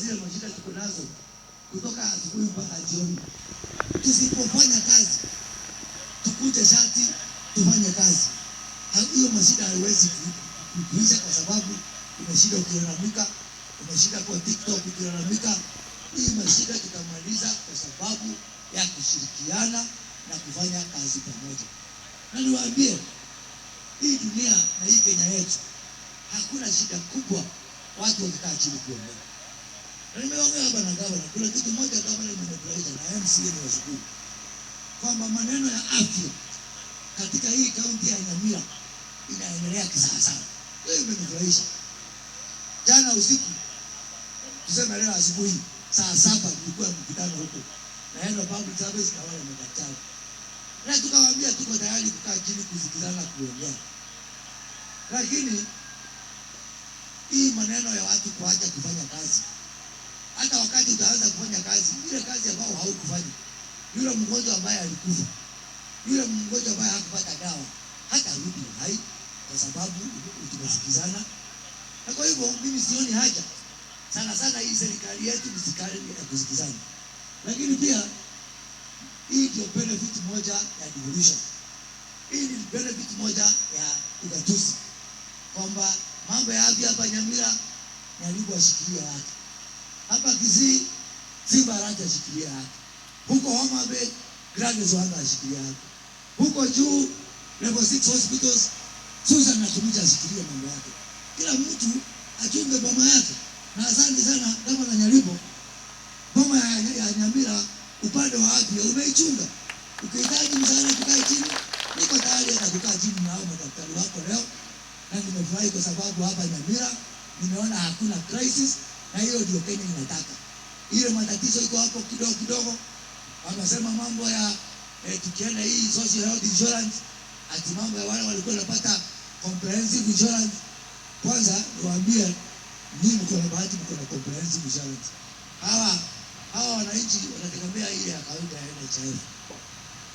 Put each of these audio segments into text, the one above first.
zile mashida tuko nazo kutoka asubuhi mpaka jioni. Tusipofanya kazi, tukuje shati tufanye kazi, hiyo mashida haiwezi kuisha, kwa sababu umeshinda ukilalamika, umeshinda kwa TikTok ukilalamika. Hii mashida tutamaliza kwa sababu ya kushirikiana na kufanya kazi pamoja. Na niwaambie, hii dunia na hii Kenya yetu hakuna shida kubwa watu wakikaa chini kuongea. Na nimeongea hapa na gavana, kuna kitu moja gavana imenifurahisha na MCA ni washukuru kwamba maneno ya afya katika hii kaunti ya Nyamira inaendelea kisawasawa. Hiyo imenifurahisha. Jana usiku, tuseme leo asubuhi saa 7 nilikuwa mkutano huko na head of public service na wale madaktari, na tukawaambia tuko tayari kukaa chini kusikizana, kuongea, lakini hii maneno ya watu kuacha kufanya kazi, hata wakati utaanza kufanya kazi, ile kazi ambayo haukufanya, yule mgonjwa ambaye alikufa, yule mgonjwa ambaye hakupata dawa, hata rudi hai, kwa sababu tumesikizana. Na kwa hivyo mimi sioni haja sana sana, hii serikali yetu ni serikali ya kusikizana, lakini pia hii ndio benefit moja ya devolution. Hii ni benefit moja ya ugatuzi, kwamba mambo ya afya hapa Nyamira Nyaribo ashikilie yake, hapa Kisii Simba Arati ashikilie yake, huko Homa Bay Gladys Wanga ashikilie yake, huko juu level 6 hospitals Susan Nakhumicha ashikilie mambo yake, kila mtu achunge boma yake. Na asante sana gavana Nyaribo, boma ya Nyamira upande wa afya umeichunga. Ukihitaji msaada tukae chini, niko tayari hata kukaa chini na hao madaktari wako leo, na nimefurahi kwa sababu hapa Nyamira nimeona hakuna crisis, na hiyo ndio Kenya inataka. Ile matatizo iko hapo kidogo kidogo, wamesema mambo ya tukienda hii social health insurance, ati mambo ya wale walikuwa wanapata comprehensive insurance. Kwanza niwaambie nyinyi mko na bahati, mko na comprehensive insurance. Hawa wananchi wanategemea ile ya kawaida ya NHIF.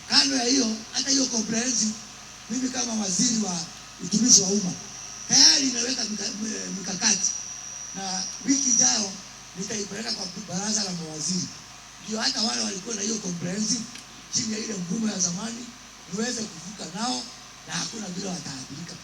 Kando ya hiyo, hata hiyo comprehensive, mimi kama waziri wa utumishi wa umma tayari nimeweka mikakati, na wiki ijayo nitaipeleka kwa baraza la mawaziri, ndio hata wale walikuwa na hiyo comprehensive chini ya ile mfumo ya zamani niweze kuvuka nao, na hakuna vile wataathirika.